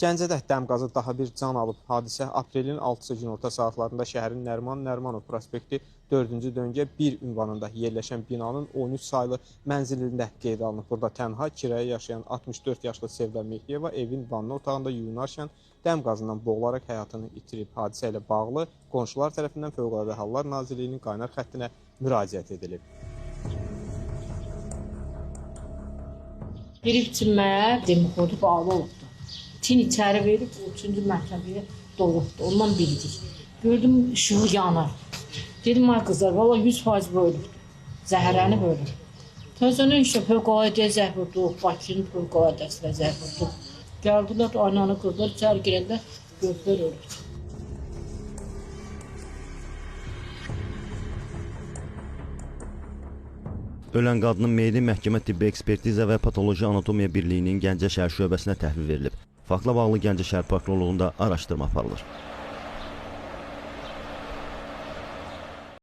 Gəncədə dəm qazı daha bir can alıb. Hadisə aprelin 6-sı günorta saatlarında şəhərin Nəriman Nərimanov prospekti 4-cü döngə 1 ünvanında yerləşən binanın 13 saylı mənzilində qeydə alınıb. Burada tənha kirayə yaşayan 64 yaşlı Sevda Mehdiyeva evin vanna otağında yuyunarkən dəm qazından boğularaq həyatını itirib. Hadisə ilə bağlı qonşular tərəfindən Fövqəladə Hallar Nazirliyinin qaynar xəttinə müraciət edilib. Girib çimməyə demixodu bağlı olubdu. Tin içəri verib, 3-cü mərtəbəyə dolubdu. Ondan bildik. Gördüm işığı yanar. Dedim, ay qızlar, valla 100% bu ölübdü. Zəhərlənib ölüb. Təzədən işte fövqəladə zəng vurduq, Bakının fövqəladəsinə zəng vurduq. Gəldilər, aynanı qırdılar, içəri girəndə gördülər ölübdü. Ölən qadının meyidi məhkəmə tibbi ekspertiza və patoloji anatomiya birliyinin Gəncə şəhər şöbəsinə təhvil verilib. Faktla bağlı Gəncə şəhər prokurorluğunda araşdırma aparılır.